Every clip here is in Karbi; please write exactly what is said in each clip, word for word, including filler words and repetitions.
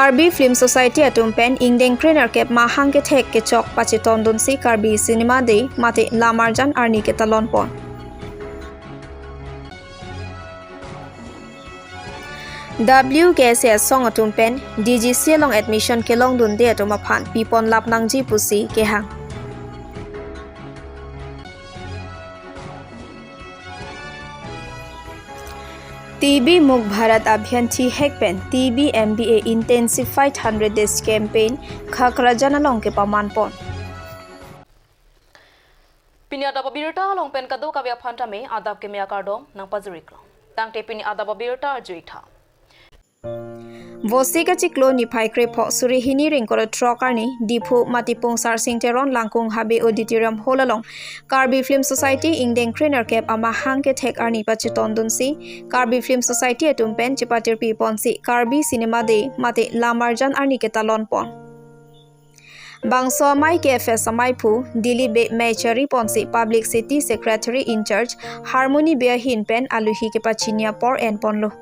Karbi Film Society atum pen ingdeng krenerkep mahang kethek kechok pachetondunsi Karbi Cinema Day mate Lamarjan arni ketalonpon. W K S A asong atum pen D G C along admission kelongdunde atum aphan pipon lap nangji pusi kehang. T B Mukt Bharat Abhiyan thihek pen T B M B A Intensified Hundred Days Campaign Khakrajan along kepamanpon. Pini adap abirta along pen kadokave aphan tame adap keme akardom nangpajiriklo. Tangte pini adap abirta arjuitha. Vosik achiklo niphai krepho suri hini ring koro throk arni Diphu Matipung Sarsing Teron Langkung Habe Auditorium Hall along Karbi Film Society ingdeng krenerkep amahang kethek arni pachetondunsi Karbi Film Society atum pen chepatirpiponsi Karbi Cinema Day mate Lamarjan arni ketalonpon. Bangso amei K F S amei aphu Dilip Bey mei chariponsi Publicity Secretary in charge Harmony Bey ahin pen aluhi kepachini apor enponlo.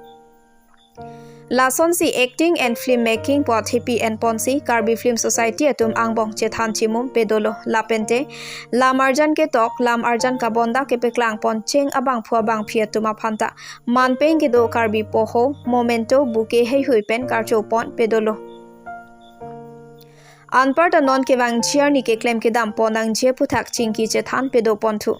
Lasonsi acting and film making pu athepi enponsi Karbi Film Society atum angbong chethan chimum pedolo. Lapente Lamarjan ketok, Lamarjan kabonda kepeklangpon cheng abangphu abangphi atum aphanta manpeng kedo Karbi poho, memento, bouquet heihui pen karchopon pedolo. Anparta non kevangji arni keklem kedampon nangji aphuthak chingki chethan pedoponthu.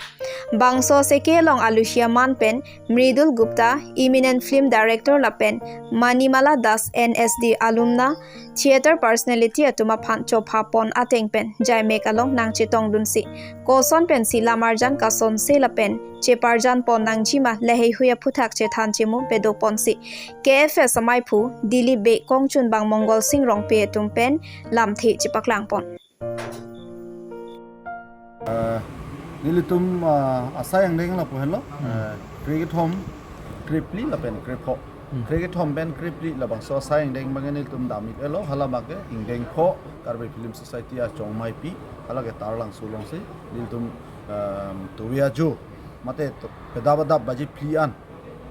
Bangso aseke along aluhi aman pen Mridul Gupta, eminent film director lapen Manimala Das N S D alumna, theatre personality atum aphan chophapon ateng pen jaimek along nangchetongdunsi koson pensi Lamarjan kasonse lapen cheparjanpon nangjima laheihui aphuthak chethan chimum pedoponsi K F S amei aphu Dilip Bey kongchunbang Mongol Sing Rongpi atum pen lamthe chepaklangpon. Eh, nelitum, ah, asai angdeng lapu henlo, eh, krekethom, krephli lapen krepho. Krekethom pen krephli labangso asai angdeng abang nelitum dam-ik-etlo, hala abangke ingdeng pho Karbi Film Society achongmeipi, hala ke Taralangso alongsi nelitum, ehm, tovi ajo mate to-, pedap adap baji phli an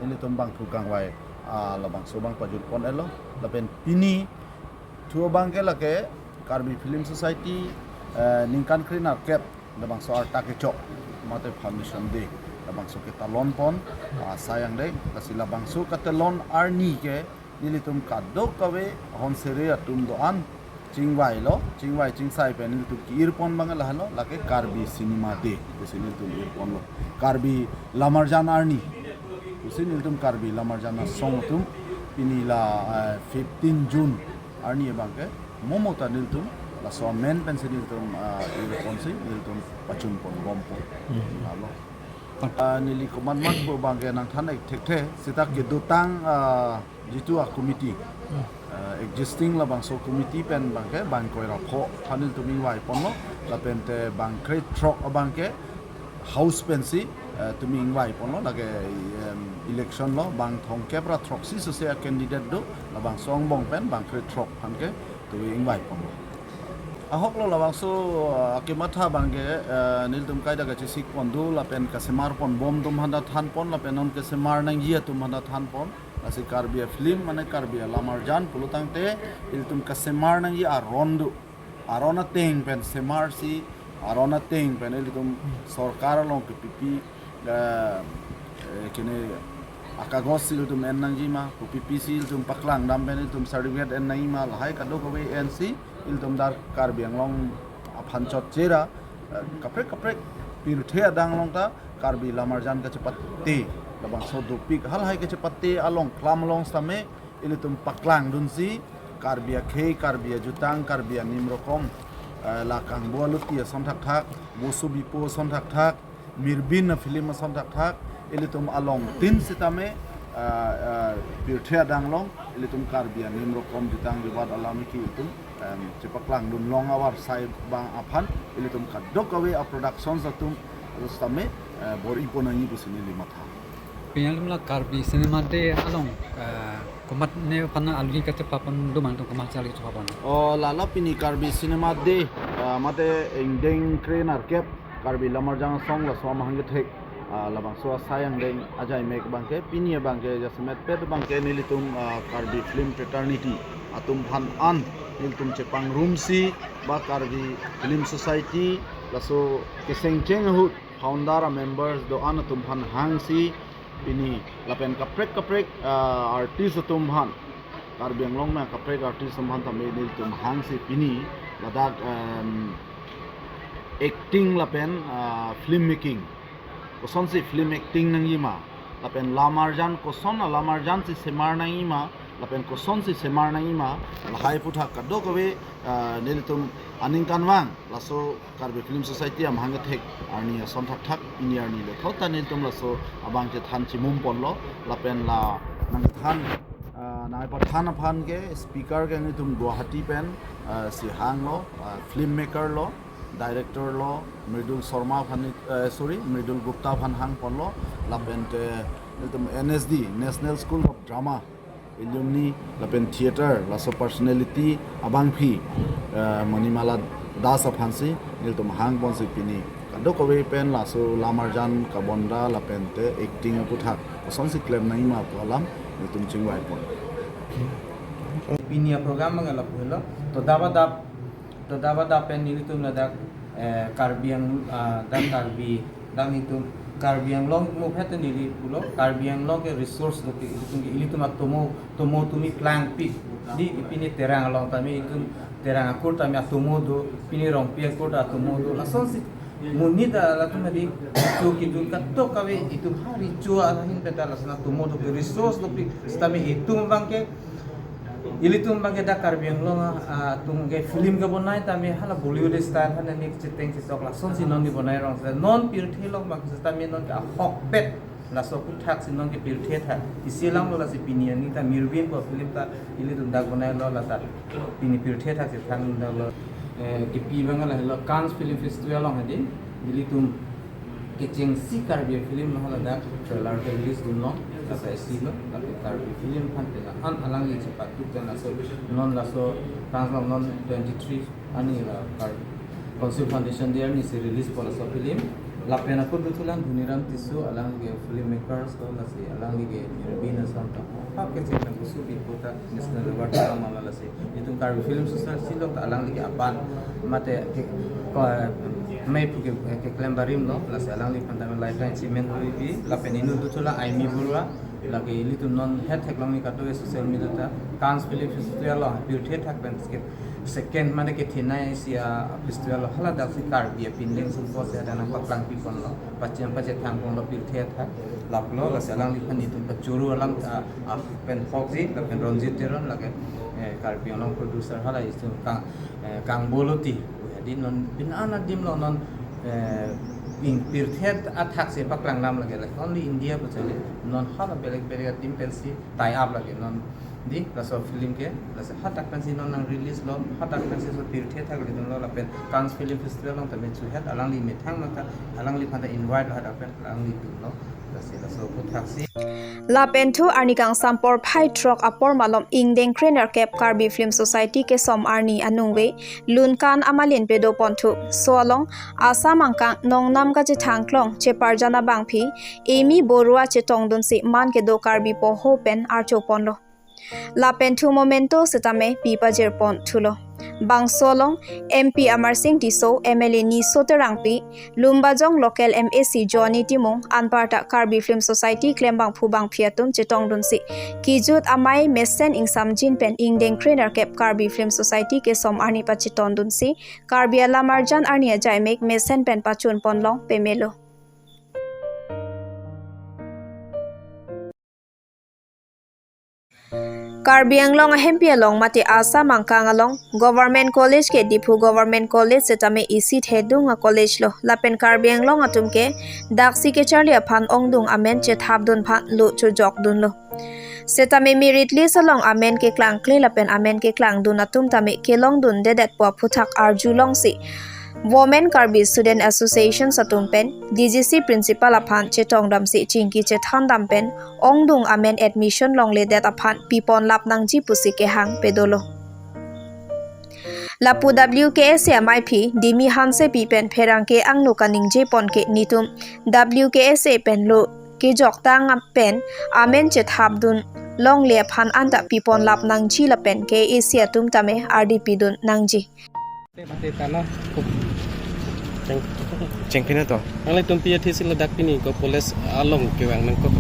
nelitum bangphu kangvai, ah, labangso abang pajutpon-etlo. Lapen pini thu abangke lake Karbi Film Society, eh, ningkan krenerkep labangso arta kechok mate foundation day labangso ketalonpon, ah, asai angdeng, lasi labangso katelon arni ke nelitum kadokave ahon sere atum do-an chingvailo, chingvai chingsai pen nelitum ke-irpon abang lahelo, lake Karbi Cinema Day pusi nelitum irponlo. Karbi Lamarjan arni pusi nelitum Karbi Lamarjan asong atum pini la, eh, fifteen June arni abangke momo ta nelitum laso amen pensi nelitum, ah, irponsi nelitum pachunpon bompo. Lalo. Ah, neli komatmat pu abangke nangthan-ik thekthe, seta kedotang, ah, jitu a-committee, ah, existing labangso committee pen abangke bang kroi ra pho aphan nelitum ingvaiponlo, lapente bang krethrok abangke house pensi, eh, tumi ingvaiponlo, lake, em, election lo bang thomkep ra throksi sose a-candidate do, labangso angbong pen bang krethrok aphan ke tumi ingvaiponlo. Ahoklo labangso, eh, kematha abangke, eh, nelitum kaita kachesikpon do, lapen kasemarpon bom atum aphanta thanpon, lapen non kesemar nangji atum aphanta thanpon. Lasi Karbi a-film mane Karbi a-Lamarjan pulo tangte ilitum kasemar nangji aron do. Aron ateng pen semarsi, aron ateng pen ilitum sorkar along kepipi, eh, eh, kene akagos si ilitum en nangjima, kopipi si ilitum paklangdam pen ilitum certificate en nangjima, lahai kadokave ensi ilitum dar Karbi Anglong aphan chotchera, eh, kaprek kaprek pirthe adang along ta Karbi Lamarjan kachepate, labangso dopik halahai kachepate along klam along sitame ilitum paklangdunsi, Karbi akhei, Karbi ajutang, Karbi animrokom, eh, la kangbo aluti ason thakthak, boso bipo ason thakthak, mirbin a-film ason thakthak, ilitum alongtin sitame, eh, eh, pirthe adang along ilitum Karbi animrokom jutang jubat alam ke ilitum, em, chepaklangdun long avarsai abang aphan ilitum kadokave a-productions atum sitame, eh, bor-ipon nangji pusi neli matha. Pini alam la Karbi Cinema Day along, eh, komatne aphan aluhi kachepapon do ma, nangtum komat si aluhi chepapon? O, lalo pini Karbi Cinema Day, eh, mate ingdeng krenerkep Karbi Lamarjan asong laso amahang kethek, ah, labangso asai angdeng ajaimek abangke, pini abangke jasemet pet abangke nelitum, ah, Karbi Film Fraternity, atum aphan an nelitum chepangrumsi ba Karbi Film Society laso kesengcheng ahut founder a members do-an atum aphan hangsi pini lapen kaprek kaprek, ah, artist atum aphan, Karbi Anglong me kaprek artist atum aphan tame nelitum hangsi pini ladak, em, acting lapen, ah, film making, kosonsi film acting nangjima, lapen lamarjan koson a lamarjan si semar nangjima, lapen kosonsi semar nangjima, lahai aputhak kadokave, ah, nelitum aningkanvang laso Karbi Film Society amahang kethek arni ason thakthak pini arni lethot ta nelitum laso abang chethan chimum ponlo, lapen la nangthan, ah, nangpathan aphan ke speaker ke nelitum Guwahati pen, ah, si hanglo, ah, film maker lo, director lo, Mridul Sharma aphan, eh, sorry, Mridul Gupta aphan hang ponlo, lapen te nelitum N S D, National School of Drama alumni, lapen theater laso personality abangpi, eh, Manimala Das aphansi nelitum hang ponsi pini kadokave pen laso lamarjan kabonda lapen te acting aputhak kosonsi klem nangjima pu alam nelitum chingvai pon. Pini a program abang lapu helo. To daba dap, to daba dap pen nelitum ladak, eh, Karbi Ang-, ah, dak Karbi, dak nelitum Karbi Anglong mo phet neli pulo, Karbi Anglong ke resource dopik, ilitum ke, ilitum atomo, tomo tumi klangpik. Di pini Terang along tame, ilitum Terang akur tame atomo do, pini Rongpi akur ta atomo do. Lasonsi monit alatum adi, cho kidun kadokave itum hari cho ahin pen ta lason atomo do ke resource dopik. Sitame itum abang ke, ilitum abang ke dak Karbi Anglong a, atum ke film kebonai tame hala Bollywood style hala ne cheteng chetok lasonsi non kebonai rong. Non pirthe along abang sitame non ke ahokpet laso aputhak si non ke pirthe thak. Isi alam lo lasi pini arni ta Mirbin ko film ta ilitum dak bonailo, lata pini pirthe thak si thang dak lo. Eh, kipi abang lahelo Cannes Film Festival along hadi ilitum kechengsi Karbi film lo, hala dak trailer ke release dunlo, lata isi lo, tapi Karbi film aphan te la an alangli chepatut pen laso non laso Cannes along non twenty-three arni la Kar-, Council Foundation Day arni si release po laso film. Lapen ako dothulang Dhoniram Tisso, alangli ke film makers lo, lasi alangli ke Mirbin asam ta hap kecheng nang kusu bipo ta National Award ta mala lasi. Itum Karbi Film Society along ta alangli ke aban mate ke, ko, mei pu ke, keklem barim lo, lasi alangliphan ta lifetime achievement lo ibi, lapen inut dothulang Aimee Baruah, lake ilitum non het theklong ni kato social media ta, Cannes Film Festival lo pirthe thak pen skip. Second mane kethenei si a festival lo hala dak si Karbi apindeng sumpo si ada nangpaklangpi ponlo, pachem pachethang ponlo pirthe thak, lap lo, lasi alangliphan itum pachuru alam ta, ah, pen phoksi, lapen Ronjit Teron lake, eh, Karbi Anglong producer hala itum kang, eh, Kang Boloti. Hadi non pini an adim lo non, eh, ing pirthe athak si paklang lam lake, like only India pu chale, non hala belek belek adim pensi tie up lake non. Di laso film ke, laso hadak pensi non nang release lo, hadak pensi so pirthe thak le dun lo, lapen Cannes Film Festival along tame chuhet, alangli methang maka, alangliphan ta invite lo hadak pen, alangli dun lo, lasi laso aputhak si. Lapen thu arni kangsam porphai throk apor malom ingdeng krenerkep Karbi Film Society kesom arni anung ve, Lunkan amalin pedo ponthu. So along, Assam angkang nongnam kachethang klong cheparjan abangpi, Aimee Baruah chetongdunsi man kedo Karbi poho pen archo ponlo. Lapen thu momento setame pi pajir ponthulo. Bangso along, M P Amarsing Tisso, M L A Niso Terangpi, Lumbajong local M A C Johnny Timung, anparta Karbi Film Society klembangphu bangphi atum chetongdunsi, kijut amei mesen ingsamjin pen ingdeng krenerkep Karbi Film Society kesom arni pachetondunsi, Karbi alamarjan arni ajaimek mesen pen pachun ponlong pemelo. Karbi Anglong ahempi along mate Assam angkang along Government College ke Diphu Government College setame isi thedung a college lo, lapen Karbi Anglong atum ke daksi kecharli aphan ongdung amen chethapdun aphan lo chojokdunlo. Setame merit list along amen keklangkle lapen amen keklangdun atum tame kelongdundedet pu aphuthak arjulongsi, Women Karbi Student Association atum pen D G C principal aphan chetongdamsi chingki chethandam pen ongdung amen admission longledet aphan pipon lap nangji pusi kehang pedolo. Lapu W K S A amaiphi Dimi Hansepi pen pherangke angno kaningje pon ke nitum W K S A pen lo kejok tang pen amen chethapdun longle aphan anta pipon lap nangji lapen K A A C atum tame ardi pidun nangji. Mati tano. Cheng-, chengpin ato. Nanglitum pi athe si ladak pini Govt College along kevang nangkok?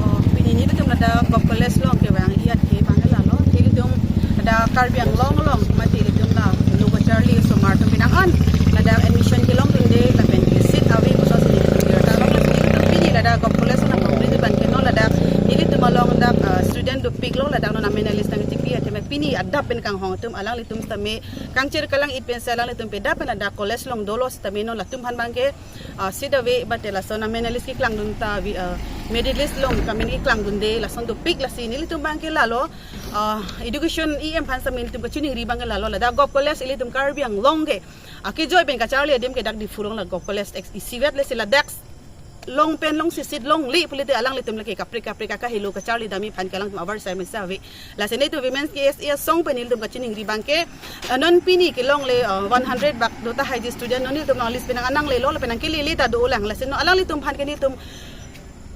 Oh, pini nelitum ladak Govt College along kevang-i athe abang lalo. Nelitum ladak Karbi Anglong along mati nelitum la lo kacharli osomar atum pinang an ladak admission kelongdunde lapen seat ave pusi nelitum birta long, lapen nelitum pini ladak Govt College along nelitum abang ke non ladak nelitum along dak, ah, student dopiklo, ladak non amen a-list nangchipi athema pini adap pen kanghong atum alanglitum sitame kangchir kalang-it pensi alanglitum peda pen ladak college along dolo sitame non latum aphan abang ke, ah, seat ave, bate lason amen a-list keklangdun ta vi-, ah, merit list along kamen keklangdunde, lason dopik, lasi nelitum abang ke lalo, ah, education E M aphan sitame nelitum kachiningri abang ke lalo, ladak Govt College ilitum Karbi Anglong ke akejoi pen kacharli adim ke dak Diphu along la Govt College ex isivet, lasi ladak along pen longsi seat longle pulote alanglitum lake kaprek kaprek akahelo kacharli damji aphan ke alangtum avarsai mesa ave. Lasi nelitum Women K S A asong pen nelitum kachiningri abang ke, ah, non pini kelongle, ah, one hundred bak do tahai ji student non nelitum along list penang an nanglelo lapen nangkelele ta dolang, lasi non alanglitum aphan ke nelitum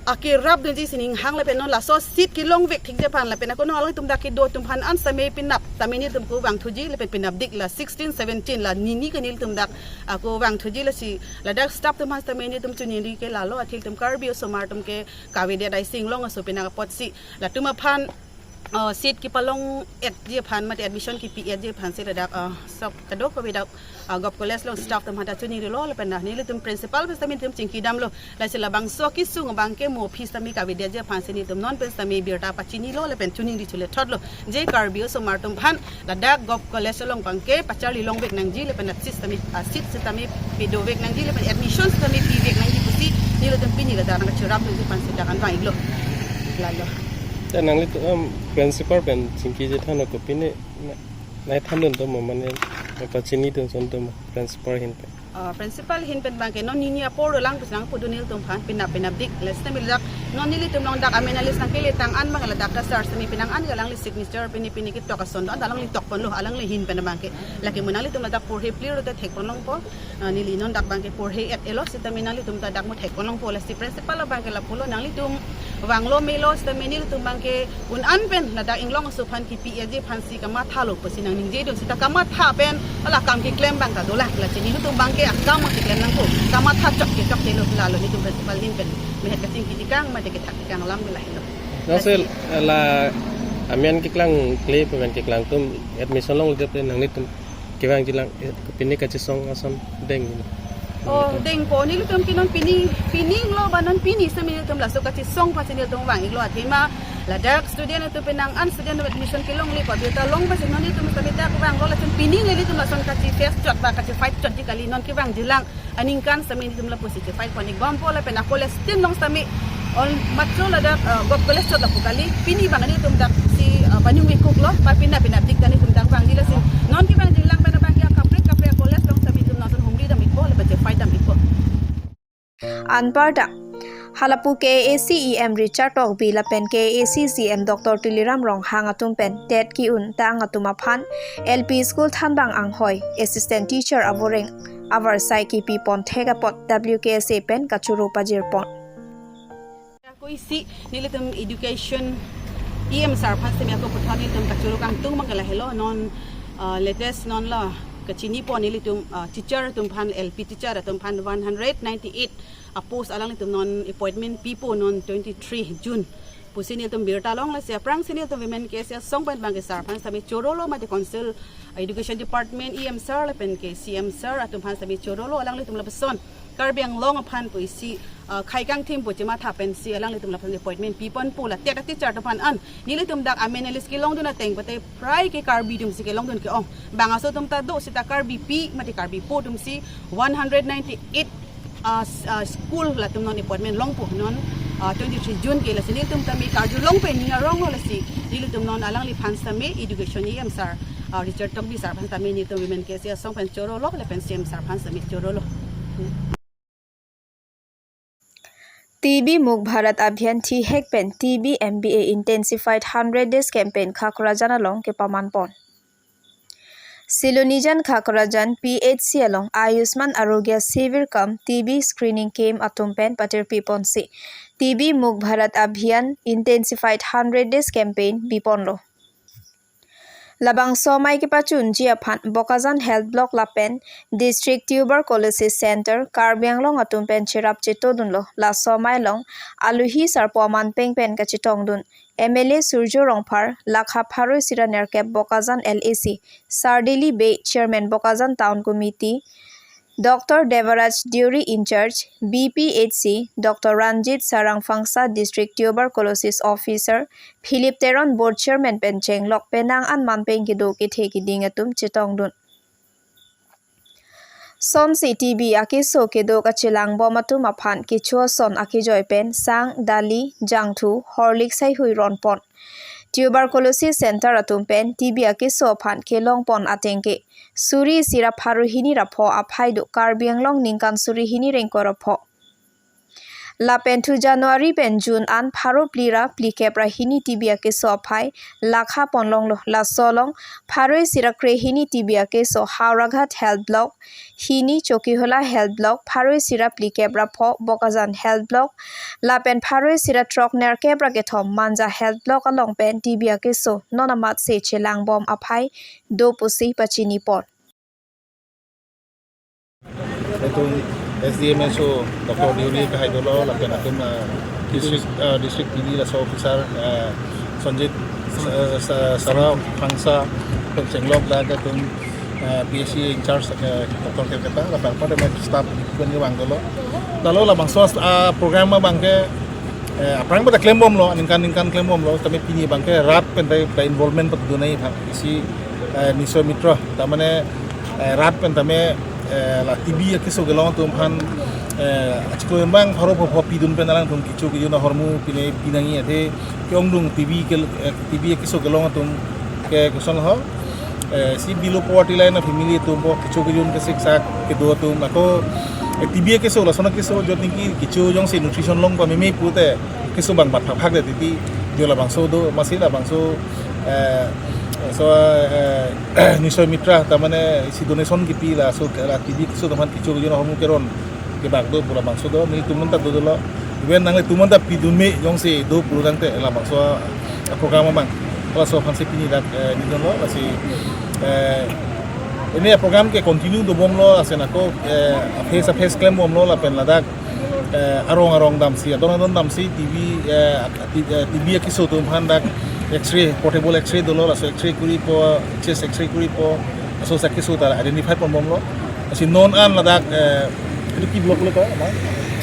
akerapdunji sining hang lapen non laso seat kelongvek thikji aphan lapen ako non alanglitum dak kedo atum aphan an sitame penap sitame nelitum ako vangthuji lapen penapdik la sixteen seventeen la nini ke nelitum dak ako vangthuji, lasi ladak staff atum aphan sitame nelitum chiningri ke lalo, athe ilitum Karbi osomar atum ke kavedet ai si inglong aso penang apotsi latum aphan, uh, seat kepalong-etji aphan mate admission kepi-etji aphan si ladak, uh, sok kadokave dak, uh, Govt College along staff atum aphan ta chiningrilo lapen dak nelitum principal pen sitame nelitum chingkidamlo, lasi labangso kesung abang ke mo aphi sitame kavedetji aphan si nelitum non pen sitame birta pachinilo lapen chiningri chulethotlo. Je Karbi osomar atum aphan ladak Govt College along abang ke pacharli longvek nangji lapen seat sitame, ah, seat sitame pedovek nangji lapen admission sitame pivek nangji pusi nelitum pini ladak nangkachirapdunji aphan si dak an vang-iklo. Lalo. Ya, nanglitum, um, principal pen chingkiji than ako pini na-, nai thandun atum mane pachinidun ason atum principal ahin pen. Ah, principal ahin pen abang ke non nini apor dolang pusi nangpudun nelitum aphan penap penapdik. Lasi neli dak non nelitum along dak amen a-list nangkele tang an abang ladak ta sir sitame penang an ke alangli signature pini pini ketok ason do, alangli tokponlo, alangli ahin pen abang ke. Lake mo nanglitum ladak porhe plir te thekpon longpo. Ah, neli non dak abang ke porhe-et-elo sitame nanglitum ta dak mo thekpon longpo, lasi principal abang ke lapulo, nanglitum vanglo melo sitame nelitum abang ke un an pen ladak inglong aso aphan kepi-etji aphan si kamathalo pusi nangningjedun seta kamatha pen hala akam keklem abang ta dolang, lasi nelitum abang ke akam keklem nangpo, kamatha chot ke chot ke lo, lalo nelitum principal ahin pen mehet kachingki tekang mate kethak tekang alam ke lahelo. Nang sel la amen keklang kle pen keklangdun admission longle pen nanglitum kevangjilang, eh, pini kachesong ason deng. Oh, dengpo, nelitum ke non pini, pini lo ba non pini sitame nelitum laso kachesong aphan si nelitum vang-iklo, athema ladak student atum penang an student admission kelongle ko birta long aphan si non nelitum sitame dak vanglo, lason pini nelitum lason kache-face chot ba kache-fight chotji kali, non kevangjilang aningkan sitame nelitum lapusi che-fight pon-ik bompo lapen a-college tin long sitame ol matro ladak, eh, Govt College chot lapu kali, pini abang nelitum dak si, eh, panyung-ikuklo, ba penap penapdik ta nelitum dak vangji, lasi non kevangjilang pen abang ke kaprek kaprek a-college along sitame nelitum non ason humri dam-ikpo lapen che-fight dam-ikpo. Anparta halapu K A A C E M Richard Tokbi lapen K A A C C E M Doctor Tuliram Ronghang atum pen TET ke-un tang atum aphan L P school thanbang anghoi assistant teacher avoreng avarsai kepi pon thek apot W K S A pen kachoro pajir pon. Ako isi nelitum education E M sir aphan sitame ako puthot nelitum kachoro kangtung abang ke lahelo, non, ah, latest non la kachini pon nelitum, ah, teacher atum aphan, L P teacher atum aphan one hundred ninety-eight a-post alanglitum non appointment pipo non twenty-three June pusi nelitum birta long, lasi aphrangsi nelitum Women K S A asong pen abang ke sir aphan sitame chorolo mate Council Education Department E M sir lapen ke C M sir atum aphan sitame chorolo, alanglitum lapuson Karbi Anglong aphan pu isi, ah, khei kangthim pu chematha pensi alanglitum lapuson appointment piponpo, la TET a-teacher atum aphan an nelitum dak amen a-list kelongdun ateng pute prai ke Karbi atum si kelongdun ke-ong. Bang aso atum ta do seta Karbipi mate Karbipo atum si one hundred ninety-eight, ah, s-, ah, school latum non appointment longpo non, ah, twenty-three June ke, lasi nelitum tame karjulong pen ning aronglo, lasi nelitum non alangliphan sitame education E M sir, ah, Richard Tokbi sir aphan sitame nelitum Women K S A asong pen chorolo lapen C M sir aphan sitame chorolo. T B Mukt Bharat Abhiyan thihek pen T B M B A Intensified Hundred Days Campaign Kakrajan along kepaman pon. Silonijan Khakrajan P H C along Ayushman Arogya Shivir cum T B screening camp atum pen patirpi ponsi T B Mukt Bharat Abhiyan Intensified Hundred Days Campaign biponlo. Labangso amei kepachunji aphan Bokajan Health Block lapen District Tuberculosis Center Karbi Anglong atum pen cherap chetodunlo. Laso amei along alohi sarpo aman pengpen kachetongdun M L A Surjya Rongphar, lakha pharo isi ra nerkep Bokajan L A C Sardili Bey, Chairman Bokajan Town Committee, Doctor Devaraj Deuri, in charge B P H C, Doctor Ranjit Sarang Phangsa, District Tuberculosis Officer, Philip Teron, Board Chairman pen chenglok penang an manpeng kedo kethe keding atum chetongdun. Sonsi T B akeso kedo kachelangbom atum aphan kecho ason akejoi pen sang, dali, jangthu, horlicks haihui ronpon. Tuberculosis Center atum pen T B akeso aphan kelongpon atengke suri isi ra pharo hini ra pho aphai do Karbi Anglong ningkan suri hini ra ingkoi ra pho. Lapen thu January pen June an pharo phli ra phlikep ra hini T B akeso aphai lakha ponlonglo. Laso along pharo isi ra kre hini T B akeso Howraghat Health Block, hini Chokihola Health Block, pharo isi ra phlikep ra pho Bokajan Health Block, lapen pharo isi ra throk nerkep ra kethom Manja Health Block along pen T B akeso non amatsi chelangbom aphai do pusi pachinipon. Itum S D M S O Doctor Deuri kahai dolo, lapen atum, ah, district, ah, district T B laso officer, ah, Sanjit, ah, Sa-, Sarang Phangsa, pen chenglok dak atum, ah, P H C in charge, ah, Doctor Kerketa, lapen apar staff pen kevang dolo. Lalu labangso, ah, program abangke, eh, aphrang pada klembomlo, ningkan ningkan klembomlo, tame pini abangke rat pen ta involvement patudun nangji aphan isi, eh, Nishoy Mitra, ta mane, eh, rat pen tame, eh, la T B akeso kelong atum aphan, eh, achiklo abang pharo pho pidun pen alangtum kecho kejun ahormu pine pinangji athe ke-ongdung T B ke, eh, T B akeso kelong atum ke koson ho, eh, si below poverty line a family atum apot kecho kejun kesiksak kedo atum ako, eh, T B akeso lason akeso jotniki kecho jongsi nutrition long pameme pute keso abang bat phak phak de titi, jo labangso do, masi labangso, eh, so, eh, Nishoy Mitra, ta mane isi donation kipi laso, la T B akeso atum aphan kecho kejun ahormu keron kebak do pu labangso do, nelitum anta do dolo. Even nanglitum anta pidunme jongsi do pu tangte labangso a program abang laso aphansi pini dak, eh, nidunlo, lasi, eh, pini a program ke continue dobomlo, asen ako, eh, phase phase klembomlo, lapen ladak, eh, arong arong damsi, adon adon damsi T B, eh, T-, eh, T B akeso atum aphan dak X-ray, portable X-ray dolo, laso X-ray kuripo, chest X-ray kuripo, laso akeso ta identify ponbomlo. Lasi non an ladak, eh, itu ki block lo ta, na?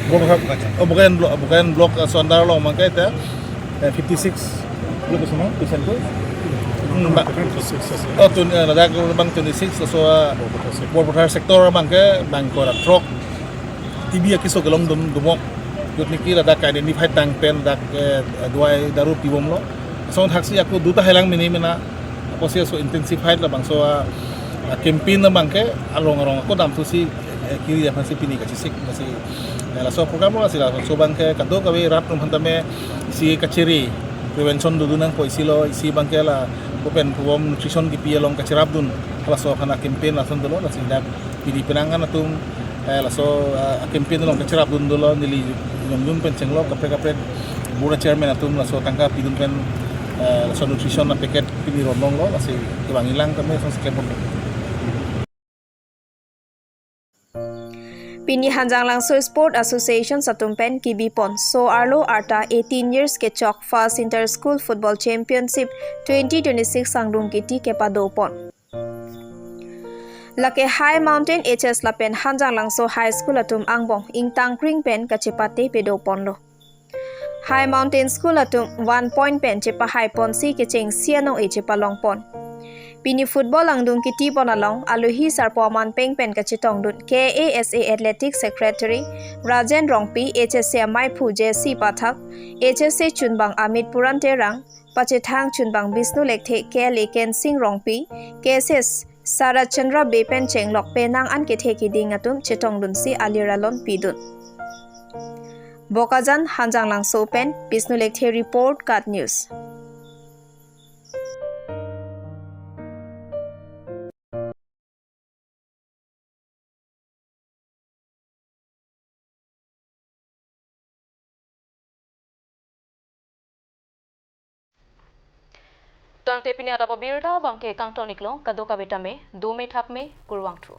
Block ha-, oh, Bokajan block, Bokajan block, eh, laso under along abangke ta, eh, fifty six, lo ke semua, patient tu? Hmm, ba-, oh, tun-, eh, ladak abang twenty six, laso, eh, Borpathar sector abangke, abang kora throk T B akeso kelong dum, dumok. Jotniki ladak identify tang pen dak, eh, dawai daru pibomlo. Lason thaksi ako duta hailang mene mena. Apotsi laso intensified labangso a, a campaign abangke arong arong ako damthusi, eh, kiri aphansi pini kachesik, lasi, eh, laso program lo, lasi laso abangke kadokave rat atum aphan tame isi kachere prevention dodun nangpo, isi lo, isi abangke la open program nutrition kipi along kacherapdun, laso aphan a campaign lason dolo, lasi dak pini penang an atum, eh, laso, eh, campaign along kacherapdun dolo, neli jom jom pen chenglok kaprek kaprek board chairman atum laso tangka pidun pen, eh, laso nutrition a packet pini ronlonglo, lasi kevang ilang tame lason sekem pon. Pini Hanjanglangso Sport Association atum pen kibipon so-arlo arta eighteen years kechok First Inter School Football Championship twenty twenty-six angdung kiti kepadopon. Lake High Mountain H S lapen Hanjanglangso High School atum angbong ingtangkring pen kachepate pedoponlo. High Mountain School atum one point pen chepahaiponsi kechengsi anong-e chepalongpon. Pini football angdung kitipon along alohi sarpo aman pengpen kachetongdun K A S A Athletic Secretary Rajen Rongpi, H S A amaiphu J C Pathak, H S A chunbang Amit Puran Terang, pachethang chunbang Bishnu Lekthe, K L A Kensing Rongpi, K S S Sarat Chandra Bey pen chenglok penang an kethe keding atum chetongdunsi alir alon pidun. Bokajan, Hanjanglangso pen Bishnu Lekthe report, KAT News. Tangte pini adap abirta abangke kangton-iklo, kadokave tame dome thakme, kurvangthu.